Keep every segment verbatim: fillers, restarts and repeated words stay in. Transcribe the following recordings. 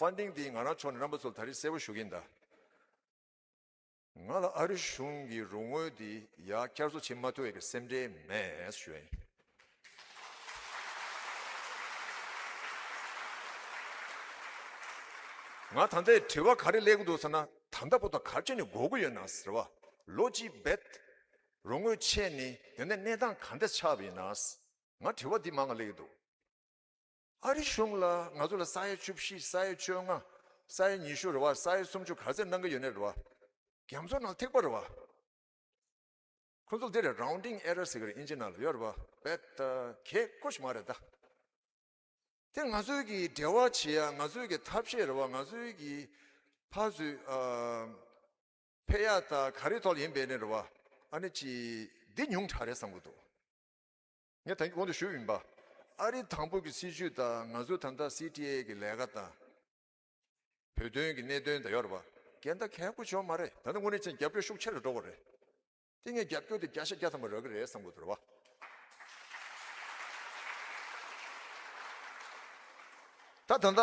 ཕན་ཌིང་འདི་ང་རང་ཕྱོགས་ནས་རྣམ་པ་ཚོ་ལ་ད་རེས་གསལ་པོ་ཞུ་གི་ཡིན་ད། ང་ལ་ཨ་རི་གཞུང་གི་རོགས་དངུལ་འདི་ཡར་བསྐྱར་གསོ་བྱེད་མ་ཐུབ་ཡག་གི་སེམས་ཁྲལ་མེད་ཞུ་ཡ་ཡིན། ང་ད་ལྟའི་དྲི་བ་ག་རེ་སླེབས་ཀྱི་འདུག་ཟེར་ན། ད་ལྟ་བར་དུ་ག་རེ་བྱས་ནས་འགོར་གྱི་ཡོད་ན་ཟེར་བ། ལོ་གཅིག་རྦད་རོགས་དངུལ་ཆད་ནས་དེ་ནས་གནས་སྟངས་ག་འདྲ་ཆགས་པ་ཡིན་ན། ང་དྲི་བ་འདི་མང་ང་སླེབས་ཀྱི་འདུག་ཨ་རི་གཞུང་ལ་ང་ཚོ་ལ་ས་ཡ་བཅུ་བཞི་ས་ཡ་བཅོ་ལྔ་ས་ཡ་ཉི་ཤུ་རེད་བ། ས་ཡ་སུམ་ཅུ་ག་ཚད་གནང་གི་ཡོད་ནའི་རེད་བ། རྒྱ་མཚོ་ནང་ཐིགས་པ་རེད་བ། ཁོ་ཚོ་འདི་རེད། rounding error ཟེར་གི་རེད་ཨིན་ཇི་ནང་ལ་ཡོད་རེད་བ། བེད་ད་གལ་ཁོ་ཞིག་མ་རེད་ད། དེ་ང་ཚོའི་གི་འབྲེལ་བ་བྱེད་ཡ། ང་ཚོའི་གི་ཐབས་ཤེས་རེད་བ། ང་ཚོའི་གི་ཕར་ཚུར་ཨ་ཕེབས་ཡ་ད་ག་རེ་ཐོག་ལ་ཡིན་པའི་ནི་རེད་བ། ཨ་ནི་ཅི་འདི་ཉུང་དྲགས་རེད་བསམ་གི་འདུག་ངས་ད་གིན་གོང་དུ་ཞུས་ཡིན་པ། ཨ་རི་དང་པོ་གི་སྲིད་བྱུས་དང་ང་ཚོའི་ད་ལྟ་སི་ཊི་ཨེ་གི་ལས་ཀ་དང་། བོད་དོན་གྱི་གནད་དོན་དང་ཡོད་རེད་བ། འགལ་ཟླ་གལ་པོ་ཅིག་ཡོད་མ་རེད། ད་ལྟ་དངོས་གནས་ཅན་རྒྱབ་སྐྱོར་ཤུགས་ཆེ་རུ་འགྲོ་གི་རེད། དེ་ངས་རྒྱབ་སྐྱོར་དེ་བརྒྱ་ཆ་བརྒྱ་ཐམ་པ་རག་གི་རེད་བསམ་གི་འདུག་རེད་བ། ད་ད་ལྟ་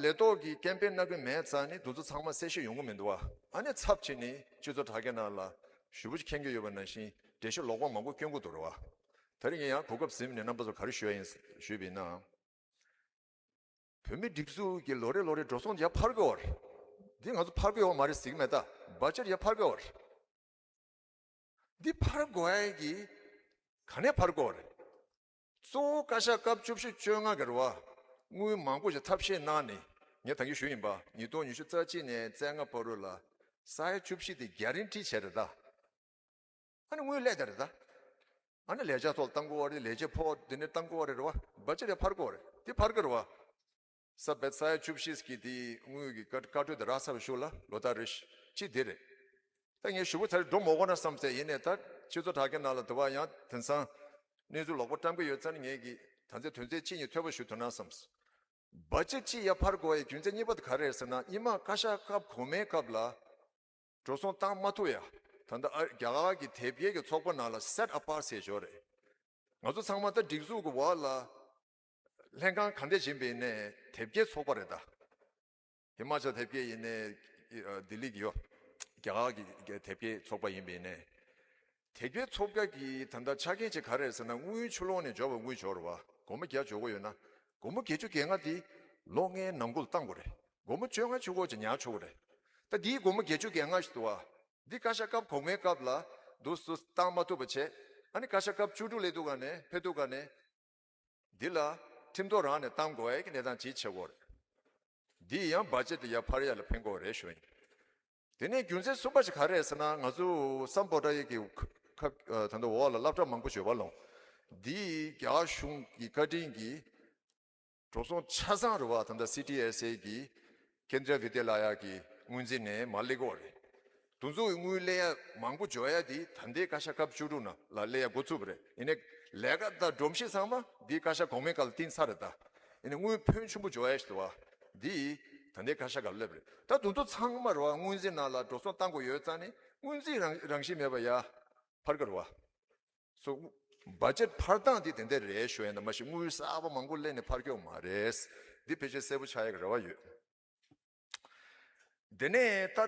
ལས་ཐོག་གི་ཀེམ་པེན་གནང་གི་མེད་ཙང་ནི་དེ་ཚོ་ཚང་མ་གསལ་བཤད་ཡོང་གི་མི་འདུག་བ། ཨ་ནི་ཚབ་བྱས་ནས་སྤྱི་ཚོགས་དྲ་རྒྱ་ནང་ལ་ཞེ་པོ་ཅིག་མཁྱེན་གྱི་ཡོད་པ་ནང་བཞིན་འགྲེལ་བཤད་ལོག་པ་མང་པོ་སྐྱོན་གྱི་འདུག་རེད་བ། ད་རེས་ངས་ཡང་གོ་སྐབས་ཟིན་ནས་རྣམ་པ་ཚོར་ག་རེ་ཞུ་ཡ་ཡིན་ཞུས་པ་ཡིན་ན། བོད་མི་སྒྲིག་འཛུགས་ཀྱི་ལོ་རེ་ལོ་རེ་འགྲོ་སོང་ཡར་འཕར་དགོས་པ་རེད། འདི་ང་ཚོ་འཕར་དགོས་ཡོད་མ་རེད་ཟེར་གྱི་མེད་ད། བ་ཇེཊ་ཡར་འཕར་དགོས་པ་རེད། འདི་འཕར་དགོས་ཡ་གི་ག་ནས་འཕར་དགོས་པ་རེད། གཙོ་བོ་བཀའ་ཤག་སྐབས་བཅུ་བཞི་བཅོ་ལྔ་གི་རེད་བ། དངུལ་མང་པོ་ཞིག་ཐབས་ཤེས་གནང་ནས་ངས་ད་གིན་ཞུས་ཡིན་པ། ཉིས་སྟོང་ཉི་ཤུ་རྩ་གཅིག་ནས་རྩ་ལྔ་བར་དུ་ལ་ས་ཡ་བཅུ་བཞི་དེ་གྷ་རན་ཊི་བྱས་རེད་ད། ཨ་ནི་དངུལ་སླེབས་ད་རེད་ད། ཨ་ནི་ལས་བྱ་ཐོག་བཏང་དགོས་པ་རེད། ལས་བྱེད་ཕོགས་དེ་ནས་བཏང་དགོས་པ་རེད་རེད་བ། བ་ཇེཊ་ཡར་འཕར་དགོས་པ་རེད། དེ་འཕར་གི་རེད་བ། ས་བེད་ས་ཡ་བཅུ་བཞི་གི་དེ་དངུལ་གི་བཀའ་བཀའ་འཁྲོལ་དེ་རག་ཚར་བའི་གཞུག་ལ་ལོ་ལྟར་རེ་བཞིན་གཅིག་དེ་རེད། ད་ངས་ཞུ་བོ་ཚར་འགྲོ་མ་དགོས་ན་བསམ་ཚེ་ཡིན་ནས། ད་སྤྱི་ཚོགས་དྲ་རྒྱ་ནང་ལ་དུ་བ་ཡང་དེང་སང་གནས་ཚུལ་ལོག་པ་བཀྲམ་གི་ཡོད་ཙང་ངས་ཀྱི་ད་ཚེ་དོན་ཚན་གཅིག་གཉིས་ཐོས་པ་ཞུ་ཐུབ་ན་བསམ། བ་ཇེཊ་གཅིག་ཡར་འཕར་དགོས་ཡའི་རྒྱུ་མཚན་གཉིས་པ་དེ་ག་རེ་རེད་ཟེར་ན། སྔོན་མ་བཀའ་ཤག་སྐབས་གོང་མའི་སྐབས་ལ་འགྲོ་སོང་བཏང་མ་ཐུབ་ཡ། ད་ལྟ་ཨ་རྒྱ་གར་གྱི་དེབ་སྐྱེལ་གྱི་ཚོགས་པ་ནང་ལ་སེཊ་ཨ་པར་ཊི་ཟེར་ཞོར་རེད། ང་ཚོ་ཚང་མ་ད་སྒྲིག་འཛུགས་ཀྱི་འོག་ལ་ལྷན་ཁང་ག་འདྲ་ཡིན་པའི་ནས་དེབ་སྐྱེལ་ཚོགས་པ་རེད་ད། ཧི་མ་ཅལ་དེབ་སྐྱེལ་ཡིན་ནས་ལྡི་ལི་གི་ཡོད། རྒྱ་གར་གྱི་དེབ་སྐྱེལ་ཚོགས་པ་ཡིན་པའི་ནས། དེབ་སྐྱེལ་ཚོགས་པ་གི་ད་ལྟ་ཆ་རྐྱེན་ཅིག་ག་རེ་རེད་ཟེར་ན། དངུལ་ཕྱི་ལོགས་ནས་འབྱོར་བ་དངུལ་འབྱོར་བ། སྒོར་མོ་བརྒྱ་འབྱོར་གྱི་ཡོད་ན། སྒོར་མོ་བརྒྱད་ཅུ་གྱ་ལྔ་དེ་ལོ་ལྔའི་ནང་ཁུལ་བཏང་དགོས་རེད། སྒོར་མོ་བཅོ་ལྔ་བཅུ་དགུ་ཅིག་ཉར་ཆོག་གི་རེད། ད་དེའི་སྒོར་མོ་བརྒྱད་ཅུ་གྱ་ལྔ་ཞིག་འདུག་བ། འདི་བཀའ་ཤག་སྐབས་གོང་མའི་སྐབས་ལ་འདུག་སུ་བཏང་མ་ཐུབ་པ་བྱས། ཨ་ནི་བཀའ་ཤག་སྐབས་བཅུ་དྲུག་སླེབས་དུས་ག་ནས་ཕེབས་དུས་ག་ནས། འདི་ལ་ཁྲིམས་ཐོག་རང་ནས་བཏང་དགོས་ཡ་གི་གནས་སྟངས་ཅིག་ཆགས་ཀྱི་ཡོད་རེད། འདི་ཡང་བ་ཇེཊ་ཡར་འཕར་ཡ་ལ་ཕན་གྱི་ཡོད་རེད་ཞུ་ཡིན། དེ་ནས་རྒྱུ་མཚན་གསུམ་པ་ཞིག་ག་རེ་རེད་ཟེར་ན། ང་ཚོ་སམ་བྷོ་ཊ་ཡེ་གི་ཁ་ཁ་ད་ལྟ་འོག་ལ་སློབ་གྲྭ་མང་པོ་ཡོད་པ་ལོང་། འདི་རྒྱ་གཞུང་གི་བཀའ་དྲིན་གྱིས་འགྲོ་སོང་ཆ་ཚང་རེད་བ། ད་ལྟ་སི་ཊི་ཨེས་ཨེ་གི་ཀེན་དྲ་བི་དྱ་ལ་ཡ་གི་དངུལ་རྩིས་ནས་མར་སླེབས་ཀྱི་ཡོད་རེད། དེ་ཚོ་གི་དངུལ་སླེབས་ཡ་མང་པོ་འབྱོར་ཡ་དེ་ད་ལྟའི་བཀའ་ཤག་སྐབས་བཅུ་དྲུག་ནང་ལ་སླེབས་ཡ་འགོ་ཚུགས་པ་རེད། ཡིན་ནའི་ལས་ཀ་དང་སྒྲོམ་གཞི་ཚང་མ་འདིའི་བཀའ་ཤག་གོང་མའི་སྐབས་ལ་བཏིང་ཚར་རེད་ད། ཡིན་ནའི་དངུལ་ཕོན་ཆེན་པོ་འབྱོར་ཡ་ཞིག་འདུག་བ། འདི་ད་ལྟའི་བཀའ་ཤག་སྐབས་སླེབས་རེད། ད་དེ་ཚོ་ཚང་མ་རེད་བ། དངུལ་རྩིས་ནང་ལ་འགྲོ་སོང་བཏང་དགོས་ཡོད་ཙང་ནི་དངུལ་རྩིས་རང་རང་བཞིན་མེད་པ་ཡ་འཕར་གི་རེད་བ། སོ། བ་ཇེཊ་འཕར་སྟངས་འདི་དེ་འདྲ་རེད་ཞུ་ཡ་ཡིན། ད་མ་གཞི་དངུལ་གསར་པ་མང་པོ་སླེབས་ནས་འཕར་གྱི་ཡོད་མ་རེད། འདི་ཕལ་ཆེར་གསལ་པོ་ཆགས་ཡ་གི་རེ་བ་ཡོད། དེ་ནས་ད་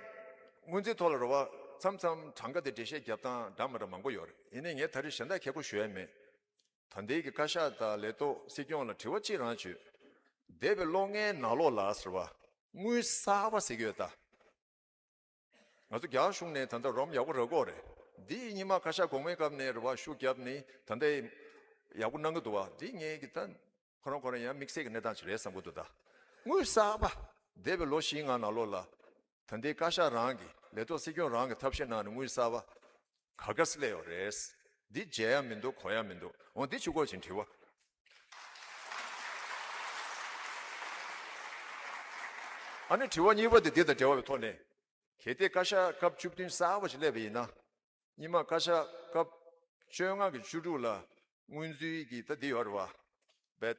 དངུལ་རྩིས་ཐོག་ལ་རེད་བ། མཚམས་མཚམས་གྲངས་ཀ་དེ་འགྲེལ་བཤད་རྒྱབ་སྟངས་འདྲ་མི་འདྲ་མང་པོ་ཡོད་རེད། ཡིན་ནའི་ངས་ད་རེས་གཞན་དག་ཁྱད་པར་ཞུ་ཡ་མེད། ད་ལྟའི་གི་བཀའ་ཤག་དང་ལས་ཐོག་སྲིད་སྐྱོང་ལ་དྲི་བ་གཅིག་རང་བྱོས། འདས་པའི་ལོ་ལྔའི་ནང་ལོགས་ལ་ཟེར་བ། དངུལ་གསར་པ་ཟེར་གྱི་ཡོད་ད། ང་ཚོ་རྒྱ་གཞུང་ནས་ད་ལྟ་རོམ་ཡག་པོ་རག་གི་ཡོད་རེད། འདི་སྔོན་མ་བཀའ་ཤག་གོང་མའི་སྐབས་ནས་རེད་བ། ཤུགས་བརྒྱབ་ནས་ད་ལྟ་ཡག་པོ་གནང་གི་འདུག་བ། འདི་ངས་ཀྱི་ད་ཁོ་རང་ཁོ་རང་ཡང་དམིགས་བསལ་གྱི་གནས་སྟངས་ཅིག་རེད་བསམ་གྱི་འདུག་ད། དངུལ་གསར་པ། འདས་པའི་ལོ་བཞི་ལྔ་ནང་ལོགས་ལ་ད་ལྟའི་བཀའ་ཤག་རང་གི་ལས་ཐོག་སྲིད་སྐྱོང་རང་གི་ཐབས་ཤེས་གནང་ནས་དངུལ་གསར་པ་ག་ག་སེ་སླེབས་ཡོད་རེད། འདི་མཇལ་ཡ་མི་འདུག་གོ་ཡ་མི་འདུག་འོ་འདི་ཆུ་སྐོར་ཅིག་དྲི་བ། ཨ་ནི་དྲི་བ་གཉིས་པ་དེ་འདི་དང་འབྲེལ་བ་ཡོད་ཐོག་ནས། གལ་ཏེ་བཀའ་ཤག་སྐབས་བཅུ་བདུན་གསར་པ་ཞིག་སླེབས་པ་ཡིན་ན། སྔོན་མ་བཀའ་ཤག་སྐབས་བཅོ་ལྔ་གི་བཅུ་དྲུག་ལ་སྔོན་འཛུལ་གྱི་ད་འདི་ཡོད་རེད་བ། བེད་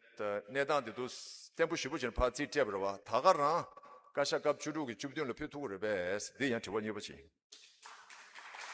གནས་སྟངས་དེ་ཚོ་བརྟན་པོ་ཞེ་པོ་ཅིག་ཕར་རྩིས་སྤྲད་པ་རེད་བ། ད་ག་རང་བཀའ་ཤག་སྐབས་བཅུ་དྲུག་གི་བཅུ་བདུན་ལ་ཕུད་ཐུབ་ཀྱི་རེད་པས། འདི་ཡང་དྲི་བ་གཉིས་པ་ཅིག